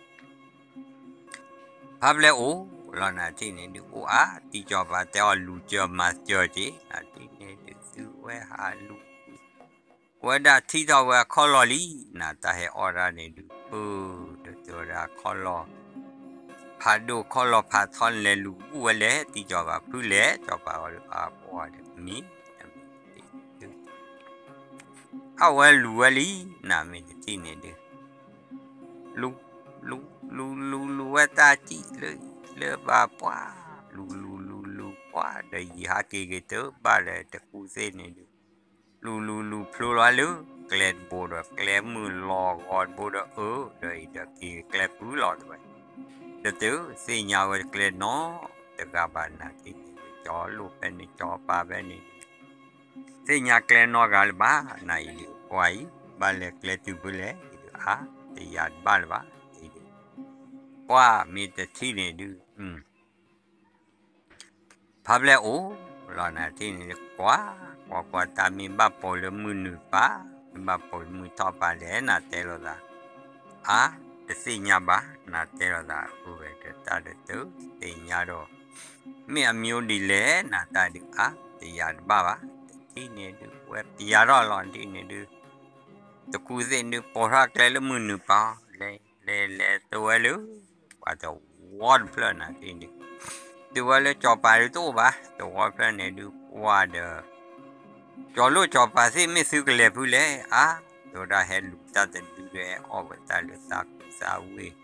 ဖါပျဲၢ်အိၣ်လီၤ နၤတထံၣ်န့ၣ်ဒုး အိၣ်အါ တံၤစီၤပၤတဲအီၤလူၤစၢၤမၤစၢၤက့ၤ နၤတထံၣ်န့ၣ်ဒုး သုဝဲဟးလူၤ ဝဲဒၣ်ထံၣ်ထီၣ်ဝဲအခီၣ်လီၢ်လံ နၤတၢ်ဟဲအီၣ်တၢ်န့ၣ်ဒုး ပၢၢ် ဒီးတဲဝဲဒၣ်အခီၣ်လီၢ် ဖးဒိၣ်ခီၣ်လီၢ်ဖးထီန့ၣ်လဲၤလူၤဘူၣ်ဝဲလဲၣ် တံၤစီၤပၤဖုလဲၣ် စီၤပၤဝဲဒုး အါ ပှၤဒီးမံၤ အဝဲလူၤဝဲလံ နၤမ့ၢ်တထံၣ်န့ၣ်ဒုး လူၤ လူၤ လူၤ လူၤ လူၤဝဲတၢ်စံၣ်လၢ လၢဘၣ်ပှၤ လူၤ လူၤ လူၤ လူၤ ပှၤ ဒီးယံာ်ဟးက့ၤက့ၤတဘၣ်ဒီးတကူသ့ၣ်န့ၣ်ဒုး လူၤ လူၤ လူၤဖျိလီၤလၢ ကျဲတဘိဒီး ကျဲမုၢ်လီၤဂီၤတဘိဒီး အၢ ဒီးအံၤဒီးက့ၤကျဲဖုလီၤတဝဲ တတုၤသ့ၣ်ညါဝဲကျဲနီတဂၤဘၣ် နၤတထံၣ်န့ၣ်ဒုး စီၤလိၣ်ဖဲန့ၣ် စီၤပၤဖဲန့ၣ် သ့ၣ်ညါကျဲနီတဂၤလၢၤဘၣ် နၤအံၤဒုး ပှၤအံၤ ဘၣ်လဲၤကျဲတုၤဖဲလဲၣ် အံၤဒုး အါ တယာ်တဘၣ်လၢၤဘၣ် အံၤဒုး ပှၤမ့ၢ်တထံၣ်န့ၣ်ဒုး ဖါပျဲၢ်အိၣ်လီၤ နၤတထံၣ်န့ၣ်ဒုး ကွၢ် ကွၢ်ကွၢ် တၢ်မ့ၢ်ဘၣ်ပိာ်လၢမုၢ်နုာ်ပၤ မ့ၢ်ဘၣ်ပိာ်လၢမုၢ်ထီၣ်ပၤလဲၣ် နၤတဲလိာ်သး အါ တသ့ၣ်ညါဘၣ် နၤတဲလိာ်သး အဃိဝဲဒီးတၢ်တတုၤသ့ၣ်ညါဒီး မ့ၢ်အမံၤဒ်လဲၣ် နၤတၢ်ဒုး အါ တယာ်တဘၣ်ဘၣ် တထံၣ်န့ၣ်ဒုး ဝဲပျးထီၣ်လီၤ နထံၣ်န့ၣ်ဒုး တကူသ့ၣ်ဒုး ပိာ်ထီၣ်ကျဲလၢမုၢ်နုာ်ပၤ လဲၤ လဲၤ လဲၤတုၤဝဲလၢ ပှၤတဝီတဖျၢၣ် နၤတထံၣ်န့ၣ်ဒုး တုၤဝဲလၢစီၤပၤဒုးတအိၣ်ဘၣ် တဝီတဖျၢၣ်န့ၣ်ဒုး ပှၤဒီး စီၤလိၣ်စီၤပၤသ့ၣ် မ့ၢ်သုကလဲၤဖုလဲၣ် အါ တဲဝဲဒၣ်ဟဲလူၤတၢ်တဒုဒီး ဟဲအီၣ်ဝဲတၢ်လၢသးခူသးဝ့ၢ်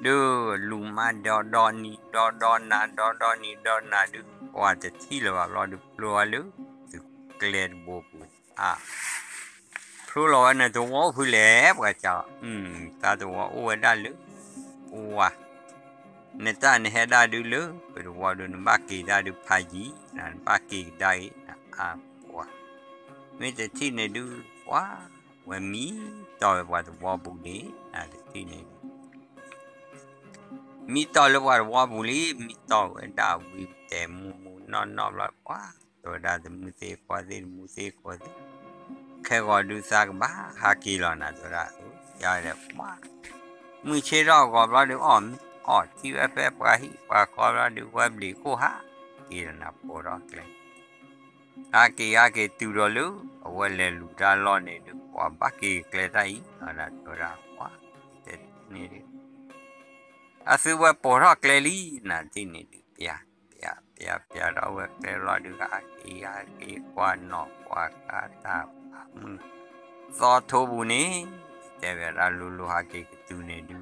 ဒုးလူၤမးဒီဒီနံၤ ဒီဒီနၤ ဒီဒီနံၤဒီနၤဒုး ပှၤတထံၣ်လၢၤဘၣ်ဘျီဒုး ဖျိဝဲလၢ သုးကျဲတဘိပူၤ အါ ဖျိလီၤဝဲနသဝီအိၣ်ဖုလဲၣ် ပှၤစံး, သးသဝီအိၣ်ဝဲဒၣ်လၢ ပဝါ, နတၢ်နဟဲဒၣ်ဒုလၢ ပသဝီဒုနဘၣ်က့ၤတၢ်ဒုဖးယံၤ နဘၣ်က့ၤကဒါအံၤ နအါပှၤ, မ့ၢ်တထံၣ်န့ၣ်ဒု ပှၤ ဝဲမံတီၢ်ဝဲပှၤသဝီပူၤန့ၣ် နတထံၣ်န့ၣ်ဒု မံတီၢ်လၢပှၤသဝီပူၤလံ မံတီၢ်ဝဲဒၣ်ဝံၤတဲာ်မူမူနီၢ်နီၢ်ဘျီ ပှၤ တဲဝဲဒၣ်တမူသ့ခွီသ့ တမူသ့ခွီသ့, ခဲဂီၤဒုသးကဘၣ်ဟးက့ၤလီၤနၤ တဲဝဲဒၣ်, ယၤလဲၣ်ပှၤ, မုၢ်ဆ့ၣ်ထီၣ်ဂီၤဘျီဒု အီၣ်မ့ၤအီၣ်ထံဝဲဖဲပှၤဟံၣ်ပှၤဃီဘျီဒု ဝဲဘျံးခိၣ်ဟးက့ၤလီၤနၤပိာ်ထီၣ်ကျဲ ဟးက့ၤဟးက့ၤတုၤဒီးလၢ အဝဲလဲၤလူၤတၢ်လီၢ်န့ၣ်ဒု ပှၤဘၣ်က့ၤကျဲတၢ်အံၤ တဲဝဲဒၣ် ပှၤ တထံၣ်န့ၣ်ဒု အသုဝဲပိာ်ထီၣ်ကျဲလံ နတထံၣ်န့ၣ်ဒု ပျး ပျး ပျး ပျးထီၣ်ဝဲကျဲလီၤဒု ဟးက့ၤ ဟးက့ၤကွၢ်နီၣ်ကွၢ်ဃါတၢ်ဖးမုၢ် သီထိပူၤန့ၣ် တဲဘၣ်ဒၣ်လိၤလိၤဟးက့ၤကတုၤန့ၣ်ဒု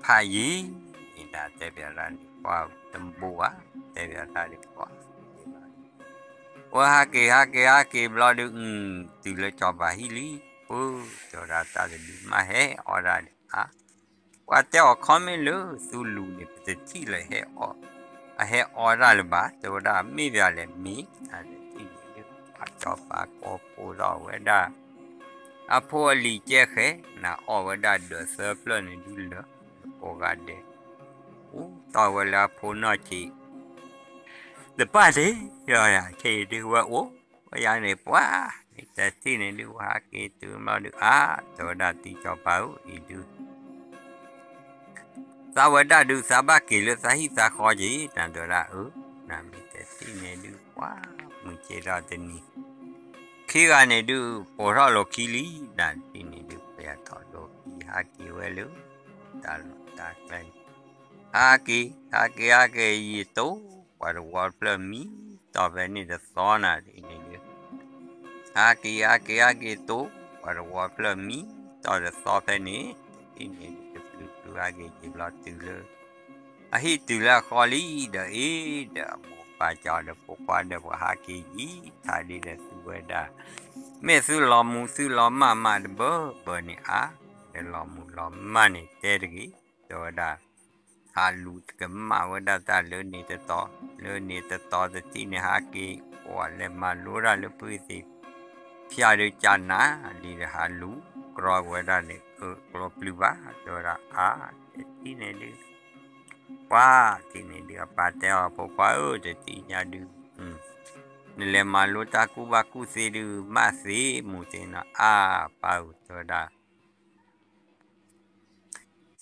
ဖးယံၤ အံၤဒၣ်တဲဘၣ်ဒၣ်န့ၣ် ကွၢ်တဘိဧါ တဲဘၣ်ဒၣ်ဒု ကွၢ် ဝဲဟးက့ၤဟးက့ၤဟးက့ၤဘျီဒု တုၤလၢစီၤပၤဟံၣ်လံ ပၢ် တဲဝဲဒၣ်တၢ်တဒုမးဟဲအီၣ်ဒၣ်န့ၣ်ဧါ ပှၤတဲအီၤခီမ့ၢ်လၢသုလူၤန့ၣ် ပတထံၣ်လၢ အဟဲအီၣ်ဒၣ်လၢၤဘၣ် တဲဝဲဒၣ်မ့ၢ်ဘၣ်လဲၣ်မ့ၢ် နတထံၣ်န့ၣ်ဒု ပှၤစီၤပၤကိးဖိထီၣ်ဝဲဒၣ် အဖိအလံၤကဲဃဲ နအီၣ်ဝဲဒၣ်ဒၢးသၢဖျၢၣ်န့ၣ်ဒုလၢ ကိးဂၤဒဲး အိၣ်တီၢ်ဝဲလၢအဖိနီၢ်ဆံး တပၣ်တ့ၢ်ဒီးယၤ ခဲအံၤဒုဝဲအိၣ်ဝဲယၤန့ၣ် ပှၤ မ့ၢ်တထံၣ်န့ၣ်ဒု ဝဲဟးက့ၤတုၤမီၤဒု အါ တဲဝဲဒၣ်တံၤစီၤပၤဧၢ အံၤဒု သးဝဲဒၣ်ဒု သးဘၣ်က့ၤလၢသးဟံၣ်သးဃီက့ၤ နတဲဝဲဒၣ်အၢ နမ့ၢ်တထံၣ်န့ၣ်ဒု ပှၤ မုၢ်ဆ့ၣ်ထီၣ်တနံၤ ခံဂၤန့ၣ်ဒု ပိာ်ထီၣ်လီၤခံလံ နတထံၣ်န့ၣ်ဒု ပယၤထီၣ်လီၤခံ ဟးက့ၤဝဲလၢ တၢ်လီၢ်တၢ်ကျဲန့ၣ် ဟးက့ၤ ဟးက့ၤ ဟးက့ၤ ယံာ်တိၢ် ပှၤတဝီတဖျၢၣ်မံ တီၢ်ဖဲန့ၣ်တသီနၤ တထံၣ်န့ၣ်ဒု ဟးက့ၤ ဟးက့ၤ ဟးက့ၤတိၢ် ပှၤတဝီတဖျၢၣ်မံ တီၢ်တသီဖဲန့ၣ် တထံၣ်န့ၣ်ဒု တပျုၤပျုၤဟးက့ၤယံာ်ဘျီတုၤလၢ အဟံၣ်တုၤလၢအဃီလံဒီးအ့ၣ်ဒီးအမိၢ်ပၢ်ကီဒီးဖိခွါဒီးပှၤဟးက့ၤယံာ် ထါဒ်ဒီးသုဝဲဒၣ် မ့ၢ်သုလီၤမူသုလီၤမၢ်မးတဘၢဘၢန့ၣ်အါ ဒီးလီၤမူလီၤမၢ်န့ၣ်တဲတဂ့ၤ တဲဝဲဒၣ် ဟးလူၤကမၣ်ဝဲဒၣ်တၢ်လၢန့ၣ်တတီၤ လၢန့ၣ်တတီၤတထံၣ်န့ၣ် ဟးက့ၤ ပှၤလဲၤမၤလိတၢ်လၢဖုသ့ၣ် ဖၠၣ်ဒုးကၢ်နၤ လံဒီးဟးလူၤ ကြီဝဲဒၣ်န့ၣ် အၢ ကြီပျုၤဘၣ် တဲဝဲဒၣ်အါ တထံၣ်န့ၣ်ဒု ပှၤ တထံၣ်န့ၣ်ဒု အပၢ်တဲအီၤ ဖိခွါဧၢ တထံၣ်ညါဒု နလဲၤမၤလိတၢ်ကူၣ်ဘၣ်ကူၣ်သ့ဒု မ့ၢ်သ့မူၤသ့နီၤ အါ ပၢ်ဧၢ တဲဝဲဒၣ်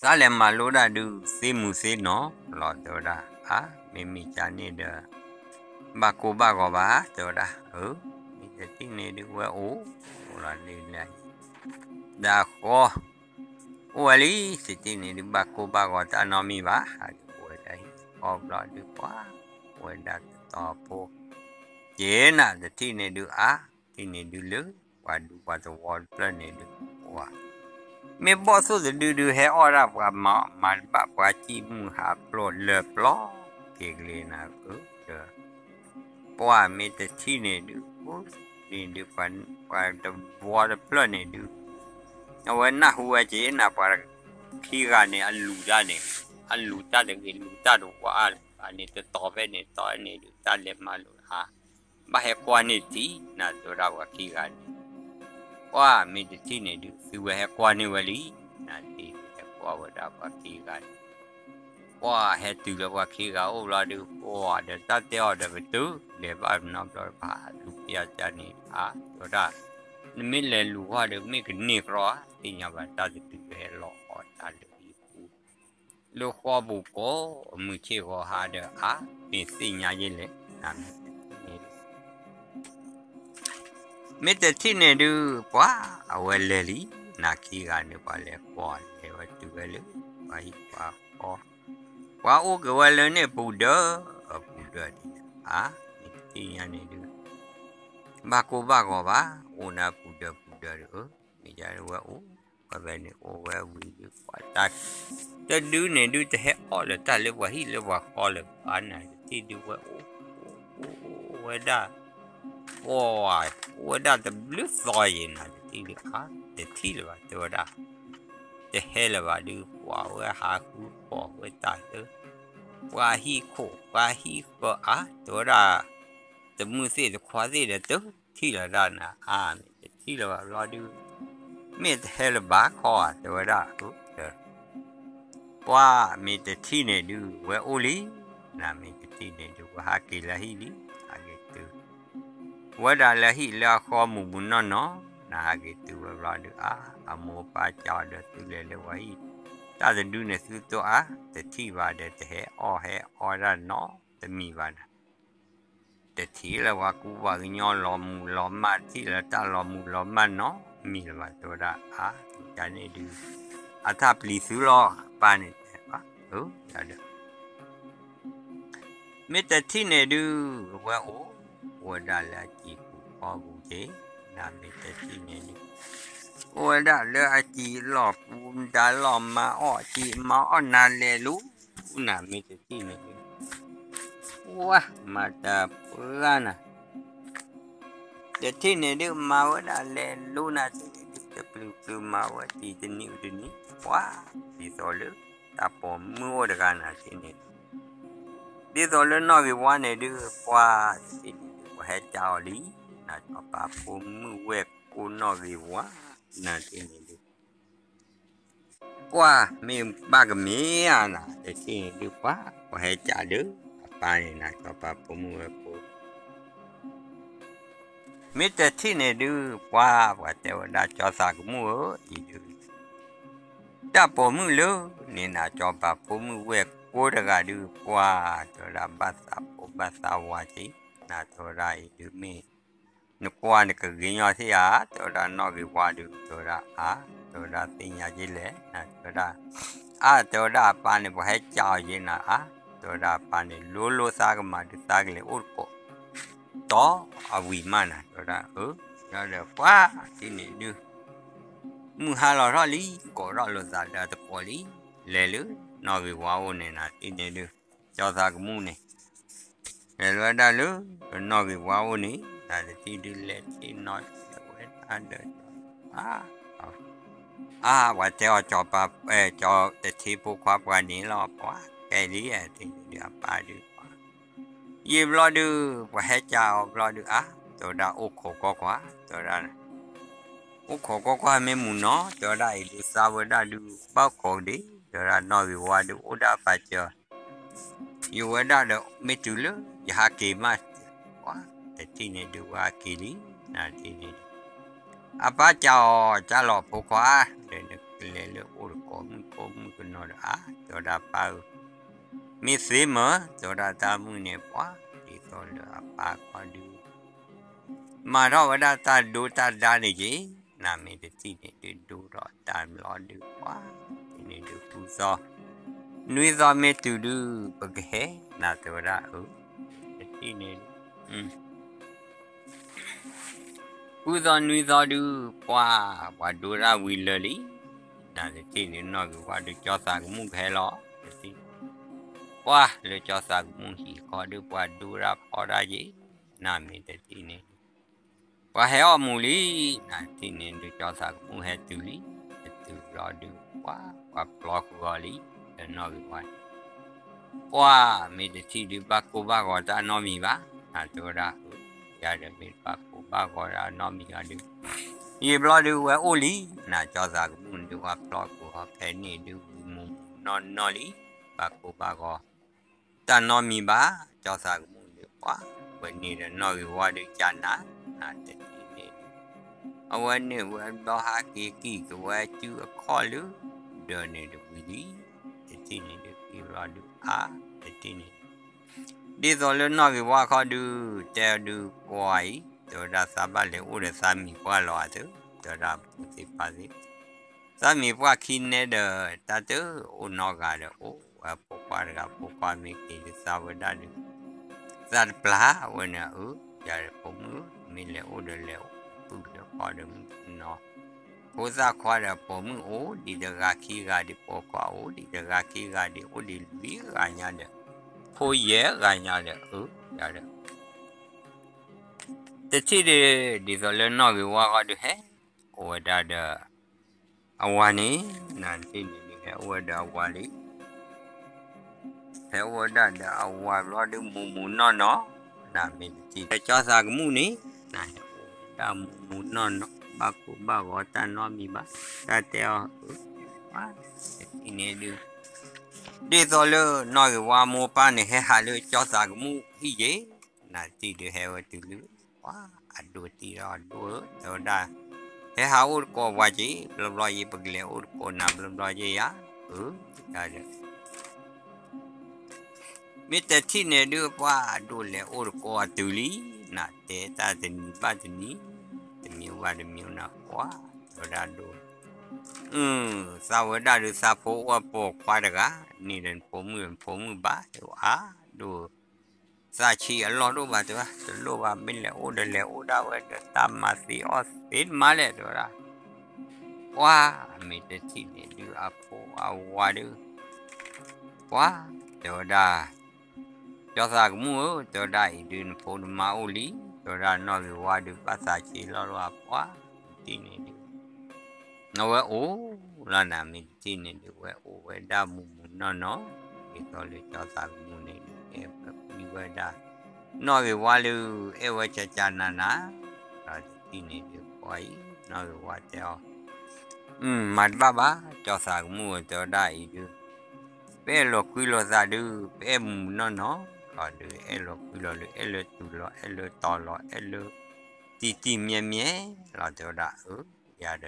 သးလဲၤမၤလိဒၣ်ဒုး သ့မူၤသ့နီၤလီၤ တဲဝဲဒၣ် အါ မ့မ့ၢ်ကန့ၣ်ဒီး ဘၣ်ကိၢ်ဘၣ်ဂီၤဘၣ် တဲဝဲဒၣ် အၢ မ့ၢ်တထံၣ်န့ၣ်ဒုး ဝဲအိၣ်လီၤလံလၢ ဒၣ်ဃီ အိၣ်ဝဲလံ တထံၣ်န့ၣ်ဒုး ဘၣ်ကိၢ်ဘၣ်ဂီၤတၢ်နီတမံၤဘၣ် ဟးက့ၤအိၣ်ဝဲဒၣ်ဟံၣ်ဃီဘျီဒုး ပှၤ အိၣ်ဝဲဒၣ်တတီၤဖိ က့ၤနၤ တထံၣ်န့ၣ်ဒုး အါ တထံၣ်န့ၣ်ဒုးလၢ ပှၤဒူပှၤသဝီတဖျၢၣ်န့ၣ်ဒုး ပှၤ မ့ၢ်ဘီၣ်သိၣ်တဒုဒုး ဟဲအီၣ်ဒၣ်ပှၤမၤ မၤတဘၣ်ပှၤစံၣ်မုၢ်ဟးဖျိးလၢာ်ပျီ က့ၤကလ့ၤနၤဧၢ ဒီး ပှၤမ့ၢ်တထံၣ်န့ၣ်ဒုး န့ၣ်ဒုး ပှၤတဝီတဖျၢၣ်န့ၣ်ဒုး အဝဲနၢ်ဟူဝဲက့ၤနၤ ပှၤခံဂၤန့ၣ် အလူၤတၢ်န့ၣ် အလူၤတၢ်တဂ့ၤ လူၤတၢ်တဝါအါလၢၤဘၣ်န့ၣ် တတီၤဖဲန့ၣ် တီၤန့ၣ်ဒုး တၢ်လဲၤမၤလိအါ ဘၣ်ဟဲကွၢ်န့ၢ်တံၢ် နၤတဲဝဲဒၣ်ပှၤခံဂၤန့ၣ် ပှၤမ့ၢ်တထံၣ်န့ၣ်ဒုး သုဝဲဟဲကွၢ်န့ၢ်ဝဲလံ နၤတထံၣ် ဟဲကွၢ်ဝဲဒၣ်ပှၤခံဂၤန့ၣ် ပှၤဟဲတုၤလၢပှၤခံဂၤအိၣ်ဘျီဒုး ပှၤဒီးတၢ်တဲအီၤဒီးပတုၤ လဲၤဘၣ်နီတဘျီ ပဟးလူၤပျၢ်တၢ်န့ၣ် အါ တဲဝဲဒၣ် နမ့ၢ်လဲၤလူၤဃီဒီး မ့ၢ်ကန့ၢ်ကြီ သ့ၣ်ညါဘၣ်တၢ်တတုၤဟဲလီၤအီၣ်တၢ်လၢဟံၣ်ပူၤ လၢဃီပူၤကိး မုၢ်ဆ့ၣ်ဂီၤဟါဒီး အါ မ့ၢ်သ့ၣ်ညါယဲလဲၣ် နမ့ၢ်တထံၣ်န့ၣ်ဒုး မ့ၢ်တထံၣ်န့ၣ်ဒုး ပှၤအဝဲလဲၤလံ နၤခံဂၤန့ၣ် ပှၤလဲၤကွၢ်လဲၤဝဲတုၤဝဲလၢ ပှၤဟံၣ်ပှၤဃီ ပှၤအိၣ်က့ၤဝဲလၢန့ၣ်ပူၤဒၢး ပူၤဒၢးဒ်န့ၣ် အါ မ့ၢ်တထံၣ်ညါန့ၣ်ဒုး ဘၣ်ကိၢ်ဘၣ်ဂီၤဘၣ် အိၣ်နၤပူၤဒၢးပူၤဒၢးဒုး မ့ၢ်ယါဝဲအိၣ် ဝဲဖဲန့ၣ်အိၣ်ဝဲဝံၤဒုး ပှၤတၢ် တဒုန့ၣ်ဒုး တဟဲအီၣ်လၢၤတၢ်လၢပှၤဟံၣ်လၢပှၤဃီလၢၤဘၣ် နၤတထံၣ်ဒုးဝဲအိၣ် အိၣ်အိၣ်ဝဲဒၣ် ပှၤ အိၣ်ဝဲဒၣ်တဘျုးသီယံၤနၤ တထံၣ်ဒုးအါ တထံၣ်လၢၤဘၣ် တဲဝဲဒၣ်, တဟဲလၢၤဘၣ်ဒုး ပှၤဝဲဟးဃုပိာ်ဝဲတၢ်လၢ ပှၤဟံၣ်ခိၣ် ပှၤဟံၣ်ဃၢအါ တဲဝဲဒၣ်, တမုၢ်သ့ၣ်တခွါသ့ၣ်ဒီး တထံၣ်လၢၤဒၣ်နၤ အါ မ့ၢ်တထံၣ်လၢၤဘၣ်ဘျီဒုး မ့ၢ်တဟဲလၢၤဘၣ်ခီဧါ တဲဝဲဒၣ်, ပှၤမ့ၢ်တထံၣ်န့ၣ်ဒုး ဝဲအိၣ်လံ, နမ့ၢ်တထံၣ်န့ၣ်ဒုး ဝဲဟးက့ၤလၢဟံၣ်လံ, ဟးက့ၤတုၤ, ဝဲဒၣ်လၢဟံၣ်လၢအဃီမုၢ်မုၢ်နီၢ်နီၢ်, နဟးက့ၤတုၤဝဲဘျီဒုးအါ, အမိၢ်ပၢ်ကးအီၤဒီးသုလဲၤလၢပှၤဟံၣ်, တၢ်တဒုန့ၣ်သုတိၢ်အါ, တထံၣ်ဘၣ်ဒီးတဟဲအီၣ်ဟဲအီတၢ်နီတမံၤဘၣ်နၤ တထံၣ်လၢၤပှၤကူပှၤကညီလီၤမုၢ်လီၤမၢ် တထံၣ်လၢၤတၢ်လီၤမုၢ်လီၤမၢ်နီတမံၤလၢၤဘၣ် တဲဝဲဒၣ်အါ, တၢ်န့ၣ်ဒုး အတၢ်ပျံၤသုလီၤ အပၢ်န့ၣ်တဲဘၣ်, ဒီး မ့ၢ်တထံၣ်န့ၣ်ဒုး ဝဲအိၣ်, အိၣ်ဝဲဒၣ်လၢအစံာ်ပူၤခီပူၤက့ၤ, နမ့ၢ်တထံၣ်န့ၣ်ဒုး အိၣ်ဝဲဒၣ်လၢအစံာ်လီၢ်ပူၤ နတၢ်လီၢ်မၤအီၣ် စံာ်မၤအီၣ်နၤလဲၤလူၤ, နမ့ၢ်တထံၣ်န့ၣ်ဒုး ဝါ မၤတၢ်ပှၢ်နၤ တထံၣ်န့ၣ်ဒုး မၤဝဲဒၣ်လဲၤလူၤနၤ တထံၣ်န့ၣ်ဒုး တပျုၤပျုၤမၤဝဲတံၤတနံၤအုတနံၤ ပှၤ ဒ်သိးလၢ တၢ်ပိာ်မုၣ်အိၣ်တဂၤနၤတထံၣ်န့ၣ်ဒုး ဒ်သိးလၢနီၣ်ဂံၢ်ဝါန့ၣ်ဒုး ပှၤ တထံၣ်န့ၣ်ဒုး ပှၤဟဲကးအီၤလံ နၤစီၤပၤဖိမုၣ်ဝဲၢ်ကိနီၣ်ဂံၢ်ဝါ နၤတထံၣ်န့ၣ်ဒုး ပှၤမ့ၢ်ဘၣ်ကမ့ၢ်ဧါနၤ တထံၣ်န့ၣ်ဒုး ပှၤ ပှၤဟဲကးဒီး အပၢ်န့ၣ်နၤစီၤပၤဖိမုၣ်ဝဲၢ်ကိ မ့ၢ်တထံၣ်န့ၣ်ဒုး ပှၤ ပှၤတဲဝဲဒၣ်ကၠီသးကမူၣ်ဧၢ အံၤဒုး တၢ်ပိာ်မုၣ်လၢန့ၣ်နၤ စီၤပၤဖိမုၣ်ဝဲၢ်ကိတဂၤဒုး ပှၤ တဲဝဲဒၣ်ဘၣ်သးဖိဘၣ်သးဝါက့ၤ နၤတဲဝဲဒၣ်အံၤဒုးမ့ၢ် နကွၢ်နကဂ့ၤညီထံၣ်ဧါ တဲဝဲဒၣ်နီၣ်ဂံၢ်ဝါဒုး တဲဝဲဒၣ်အါ တဲဝဲဒၣ်သ့ၣ်ညါက့ၤလဲၣ် နၤတဲဝဲဒၣ် အါ တဲဝဲဒၣ်အပၢ်န့ၣ် ပှၤဟဲကးအီၤက့ၤနၤအါ တဲဝဲဒၣ်အပၢ်န့ၣ် လိၤလိၤသးကမၤဒုးသးကလဲၤအိၣ်တကိး တီအဝံၤမးနၤ တဲဝဲဒၣ်အၢ ဒီးပှၤ တထံၣ်န့ၣ်ဒုး မုၢ်ဟါလီၤထီၣ်လံ ကိးထီၣ်လိာ်သးဒီးတကိးလံ လဲၤလၢနီၣ်ဂံၢ်ဝါအိၣ်န့ၣ်နၤ တထံၣ်န့ၣ်ဒုး ကၠီသးကမူၣ်န့ၣ် လဲၤလီၤဝဲဒၣ်လၢ နီၣ်ဂံၢ်ဝါအိၣ်န့ၣ် နၤတထံၣ်ဒုးလဲၤထံၣ်နီၤ လဲၤဝဲဒၣ်ဒီး အါ အါ ပှၤတဲအီၤ ကၠီ တထံဖိခွါပှၤန့ၣ်လီၤ ပှၤ ကဲလံ တထံၣ်န့ၣ်ဒုးအပၢ်ဒုး ယံာ်ဘျီဒုး ပှၤဟဲကးအီၤဘျီဒုးအါ တဲဝဲဒၣ်အိၣ်ခိးကွၢ်ကွၢ် တဲဝဲဒၣ် အိၣ်ခိးကွၢ်ကွၢ်မ့ၢ်မုာ်နီၤ တဲဝဲဒၣ်အံၤဒုးသးဝဲဒၣ်ဒုး ဘၣ်ခိးဒံး တဲဝဲဒၣ်နီၣ်ဂံၢ်ဝါဒုး အိၣ်ဒၣ်ပာ်စၢၤ ယဝဲဒၣ်ဒီးမ့ၢ်တုၤလၢ ယဟးက့ၤမး ပှၤ တထံၣ်န့ၣ်ဒုးဝဲဟးက့ၤလံ နၤတထံၣ်န့ၣ်ဒုး အပၢ်ကးအီၤ ကးလီၤဖိခွါ ဒီးနကလဲၤလၢအိၣ်တကိးမုၣ်ဖိမုၣ်ကနီၤဒီးအါ တဲဝဲဒၣ်ပၢ်ဧၢ မ့ၢ်သ့မၢ တဲဝဲဒၣ်တၢ်မုၣ်န့ၣ် ပှၤ ဒ်သိးလၢအပၢ်ခီဒုး မၤထီၣ်ဝဲဒၣ်တၢ်ဒိတၢ်ဒါန့ၣ်က့ၤ နၤမ့ၢ်တထံၣ်န့ၣ်ဒုးဒိထီၣ်တၢ်ဘျီဒုး ပှၤ တထံၣ်န့ၣ်ဒုး ဃုသီ နွံသီမ့ၢ်တုၤဒုး ပကဟဲ နၤတဲဝဲဒၣ်အၢ တထံၣ်န့ၣ် ဃုသီနွံသီဒုး ပှၤ ပှၤဒိတၢ်ဝံၤလၢာ်လံ နၤတထံၣ်န့ၣ် နီၣ်ဂံၢ်ဝါဒုး ကၠီသးကမူၣ်ကဟဲလီၤ တထံၣ် ပှၤ လၢကၠီသးကမူၣ်ဟံၣ်ဃီဒုး ပှၤဒိတၢ်ဖီတၢ်က့ၤ နၤမ့ၢ်တထံၣ်န့ၣ် ပှၤဟဲအီၣ်မူၤလံ နၤတထံၣ်န့ၣ်ဒုး ကၠီသးကမူၣ်ဟဲတုၤလံ ဟဲတုၤဘျီဒုး ပှၤ ပှၤပျီဃုာ်အီၤလံ လၢနီၣ်ဂံၢ်ဝါန့ၣ် ပှၤ မ့ၢ်တထံၣ်ဒုး ဘၣ်ကိၢ်ဘၣ်ဂီၤတၢ်နီတမံၤဘၣ် နၤတဲဝဲဒၣ် ယၤဒီးမ့ၢ်ဘၣ်ကိၢ်ဘၣ်ဂီၤတၢ်နီတမံၤဘၣ်ဒုး ယံာ်ဘျီဒုးဝဲအိၣ်လံ နၤကၠီသးကမူၣ်န့ၣ်ဒုး ပှၤပျီဃုာ်အီၤဖဲန့ၣ်ဒုး ဝံၤမူၤမူၤနီၢ်နီၢ်လံ ဘၣ်ကိၢ်ဘၣ်ဂီၤ တၢ်နီတမံၤဘၣ် ကၠီသးကမူၣ်န့ၣ် ပှၤ ဝဲန့ၣ်ဒီးနီၣ်ဂံၢ်ဝါဒုးကနၤ နၤတထံၣ်န့ၣ်ဒုး အဝဲန့ၣ်ဝဲဘျီဟးက့ၤကံၣ်ကဝဲစုအခီၣ်လၢ ဒီးန့ၣ်တဝံၤလံ တထံၣ်န့ၣ်ဒုးက့ၤဘျီဒုးအါ တထံၣ်န့ၣ် ဒ်သိးလၢနီၣ်ဂံၢ်ဝါခီဒုး တဲဒုးပှၤအံၤ တဲဝဲဒၣ်သးဘၣ်လဲၤအိၣ်ဒီးသးမံၤပှၢ်လီၤအသး တဲဝဲဒၣ်ဖိသ့ၣ်ဖါသ့ၣ် သးမံၤပှၢ်ခံနဲဒီး တၢ်တအိၣ်နီတဂၤဒီး အိၣ်ဝဲဖိခွါတဂၤ ဖိခွါမ့ၢ်က့ၤဒုးသးဝဲဒၣ်ဒုး သးတပျၢ်ဝဲန့ၣ်ဧၢ ယၤဒီးဖိမုၣ်ဧၢ မ့ၢ်လဲၤအိၣ်ဒီးလဲၤအိၣ် ပုၢ်ဒီးခီဒီးမုၣ်နီၤ ဖိသၣ်ခွါဒီးပိာ်မုၣ်အိၣ်ဒံးတဂၤခံဂၤဒံး ပိာ်ခွါအိၣ်ဒံးတဂၤခံဂၤဒံး အိၣ်ဒံးလွံၢ်ဂၤညါဒီး ဖိယဲၢ်ဂၤညါဒီး အၢ ယၤဒီး တထံၣ်ဒုး ဒ်သိးလၢနီၣ်ဂ့ၤဝါဃီဒုးဟဲ အိၣ်ဝဲဒၣ်ဒီး အဝၤန့ၣ် နတထံၣ်န့ၣ်ဒုး ဟဲအိၣ်ဝဲဒီးအဝၤလံ ဟဲအိၣ်ဝဲဒၣ်ဒီးအဝၤဘျီဒုး မူးမူးနီၢ်နီၢ်, နမ့ၢ်တထံၣ် ဟဲကၠီသးကမူၣ်န့ၣ် နဟဲအိၣ်ဝဲဒၣ်မူးမူးနီၢ်နီၢ် ဘၣ်ကိၢ်ဘၣ်ဂီၤတၢ်နီတမံၤဘၣ်, တၢ်တဲအီၤ တထံၣ်န့ၣ်ဒုး ဒ်သိးလၢနီၣ်ဂ့ၤဝါမိၢ်ပၢ်န့ၣ် ဟဲဟးလၢကၠီသးကမူၣ်ဟံၣ်ယ့ၣ်, နတထံၣ်ဒုးဟဲဝဲတုၤလံ, ပှၤအဒိၣ်တံၢ်ဒီးအဒိၣ်ဧၢ တဲဝဲဒၣ်, ဟဲဟးအိၣ်တကိးပှၤက့ၤ ဘျီဘျီယံၤ ပကလဲၤအိၣ်တကိးနၤ ဘျီဘျီယံၤယၤ, အၢ တၢ်ဒီး မ့ၢ်တထံၣ်န့ၣ်ဒုး ပှၤအဒိၣ်လဲၤအိၣ်တကိးအတုၤလံ, နတဲတၢ်တနံၤဘၣ်တနံၤ, တမံၤဘၣ်တမံၤနၤ ပှၤတဲဝဲဒၣ်ဒိၣ်, သးဝဲဒၣ်ဒုးသးဖိအိၣ်အပိာ်ခွါတဂၤ, န့ၣ်ဒီးနဖိမုၣ်နဖိမုၣ်ဘၣ် တဲဝဲအါဒိၣ် သးဆံးအလီၢ်ဒိၣ်ဘၣ်တဲဝဲ, တလိၣ်ဘၣ် မ့ၢ်လဲၤအိၣ်ဒီးလဲၤအိၣ်ဒၣ်ဝဲဒီး တၢ်မၤသ့အီၣ်သ့တမၤလဲၣ် တဲဝဲဒၣ်, ပှၤမ့ၢ်တထံၣ်န့ၣ်ဒုး အဖိအဝၤဒုး ပှၤတဲဝဲဒၣ်, ကၠီသးကမူၣ်ဧၢ တဲဝဲဒၣ်အံၤဒုး နဖိနမါအိၣ်လံ, တဲဝဲဒၣ်နီၣ်ဂ့ၤဝါဒုး ဘၣ်သးဆံးလီၢ်လီၢ် ပှၤတထံၣ်န့ၣ်ဒုး အဝဲအိၣ်လီၤနၤ မ့ၢ်တထံၣ်န့ၣ်ဒုး ဝဲအိၣ်ဝဲဒၣ်မူးမူးနီၢ်နီၢ်, ဒ်သိးလၢကၠီသးကမူၣ်န့ၣ်ဒုး အဲၣ်ဝဲကွံဝဲဒၣ် နီၣ်ဂ့ၤဝါလၢ အဲၣ်ဝဲကၠၢကၠၢနၤနၤ, ဒီးတထံၣ်န့ၣ်ဒုး ပှၤအံၤ နီၣ်ဂ့ၤဝါတဲအီၤ, မၤတဘၣ်ဘၣ် ကၠီသးကမူၣ်ဧၢ တဲဝဲဒၣ်အံၤဒုး ပအဲၣ်လီၤကွံလီၤသးဒုး ပအဲၣ်မူးမူးနီၢ်နီၢ်လီၤဒုး အဲၣ်လီၤကွံလီၤလၢ အဲၣ်လၢတူၢ်လီၤ အဲၣ်လၢတီၤလီၤ အဲၣ်လၢ တံၢ်တံၢ်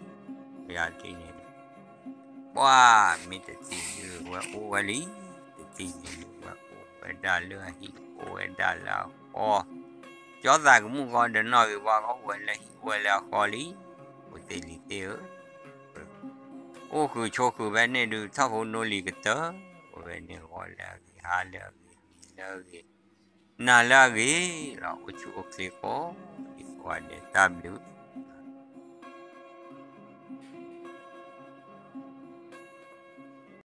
မံၤမံၤလီၤ တဲဝဲဒၣ်အၢ, ယၤဒီးကၠီသးကမူၣ်တဲအီၤ နီၣ်ဂ့ၤဝါဧၢ တဲဝဲဒၣ်, အၢ, ယၤတထံၣ်န့ၣ်ဒုး ပှၤမ့ၢ်တထံၣ်ဒုး ဝဲအိၣ်ဝဲလံ, တထံၣ်န့ၣ်ဒုး ဝဲအိၣ်ဝဲဒၣ်လၢအဟံၣ် အိၣ်ဝဲဒၣ်လၢအဃီ, ကၠီသးကမူၣ်ဃီဒီးနီၣ်ဂ့ၤဝါဃီ အိၣ်ဝဲလၢဟံၣ်အိၣ်ဝဲလၢအဃီလံ, ဖိသ့ၣ်လံၤသ့ၣ်ဧၢ, အိၣ်ဃုာ်ဆိးဃုာ်ဖဲန့ၣ်ဒုး ထီၣ်ဖိနီၣ်လံၤကတၢၢ်, အိၣ်ဝဲန့ၣ်ဂီၤလၢအဂ့ၤ ဟါလၢအဂ့ၤ နံၤလၢအဂ့ၤ နၤလၢအဂ့ၤလီၤ အိၣ်ဆူၣ်အိၣ်ချ့ကိး ဒ်သိးအဒဲးတၢ်ဘျုး